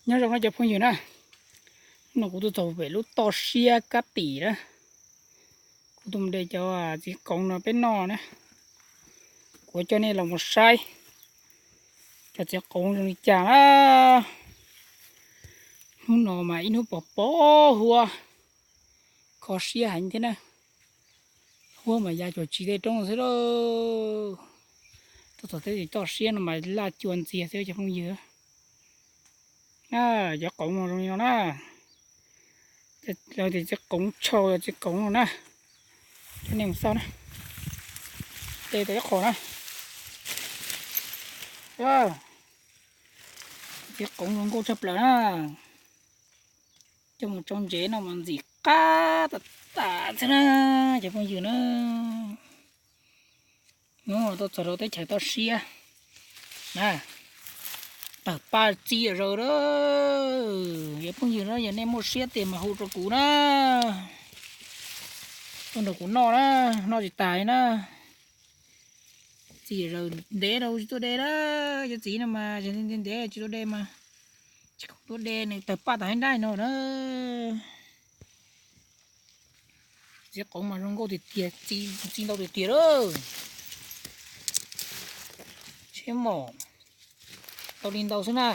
Nyob zoo no cov phooj ywg na, no kuv tuaj txog pem lub toj siab kab tim na, kuv tuaj mus de cov txiv qoov no peb noj na. Kuv coj nej los mus saib cov txiv qoov zoo li cas na. Hnub no mas ib hnub pos pos huab, kho siab heev thiab na. Huab mas ya cuag tsis tej roob xwb lauj. Tuaj txog tej toj siab no mas laj cua ntxiag xwb cov phooj ywg. Cov qoov no zoo li no na. Lawv tias txiv qoov tshau, txiv qoov no na. Coj nej mus xauj na. De tau ib qho na. Txiv qoov zoo nkauj tshaj plaws na. Coj mus tsau ntsev no mas ntxim qab tas tas thiab na cov phooj ywg na. Hnub no tuaj txog rau teb chaws toj siab na, tawg paj txi zaws a. Yog phooj ywg no yog nej muaj siab tiag mas hu rau kuv na, tuaj nrog kuv noj na, noj tsis tas li na. Txi zaws ntev rau tsis tuaj de na, cov txiv no mas ntev ntev tsis tuaj de mas, tsis khoom tuaj de nws tawg paj tas nrab no na. Txiv qoov mas zoo nkauj tiag tiag, txi ntau tiag tiag lawm. Siab mom, tau li ntau xwb na.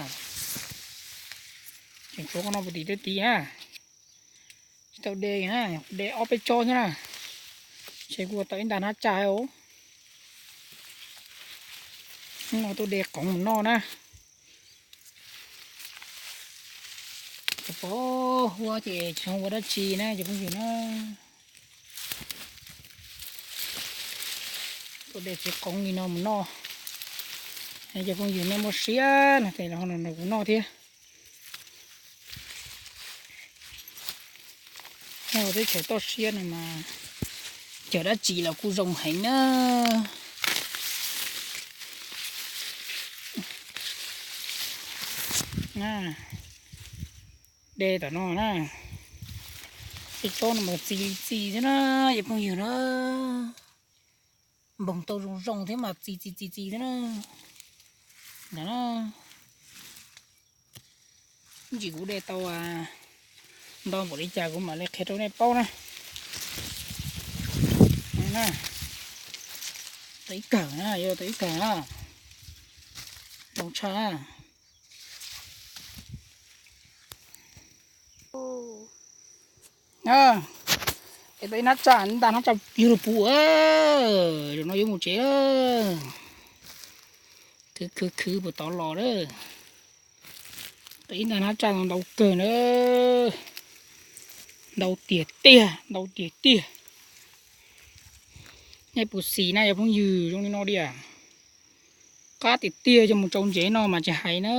Tseem tshuav qhov no puag tim tej tid na. Tsis tau de na, de ob peb tsob xwb na. Ntshe kuj ua tau ib nta hnab tsaj os. Hnub no tuaj de qoov mus noj na. Cov pos huab ces tsis zoo ua dab tsi na cov phooj ywg na. Tuaj de txiv qoov li no mus noj. Cov phooj ywg nej muaj siab no ces los nrog kuv noj thiab. Nyob hauv teb chaws toj siab no mas cog dab tsi los kuj zoo heev na. De tom no na, tej tsob no mas txi txi thiab na, cov phooj ywg na. Npoog tau zoo zoo thiab mas txi txi txi txi thiab na. Ntawd na, ib ntsis kuv de tau ntau npaum li cas kuv mam li qhia rau nej paub na. Tau ib kawm na, yuav tau ib kawm na. Zoo tshaj. Es tau ib hnab tsaj, nta hnab tsaj yug lug puv, zaum no yuav mus tsev. Khwv khwv khwv puas tod los lawm. Tau ib nta hnab tsaj ntau kawg na. Ntau tiag tiag, ntau tiag tiag. Nej puas xis na cov phooj ywg, zoo li no diam. Qab tiag tiag, coj mus tsau ntsev no mas tsis hais na.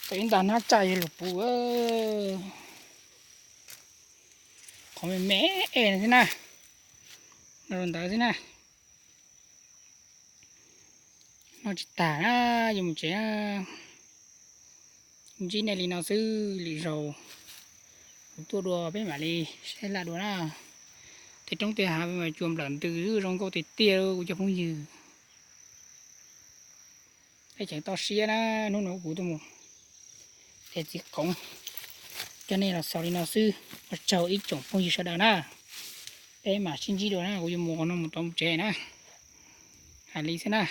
Tau ib nta hnab tsaj yug lug puv. Qhov me me xwb na. No ntawd xwb na. Noj tsis tag na, yuav mus tsev na. Ntsib nej li no xwb, lwm zaus kuv tuaj dua peb mam li saib laj dua na. Tej roob tej hav mas cua nplawm ntws zoo nkauj tiag tiag kuv cov phooj ywg. Teb chaws toj siab na, hnub no kuv tuaj mus de txiv qoov coj nej los xaus li no xwb. Ua tsaug ib tsoom phooj ywg sawv daws na. Peb mam sib ntsib dua na, kuv yuav mus qhov no mus rov mus tsev na. Hais li xwb na.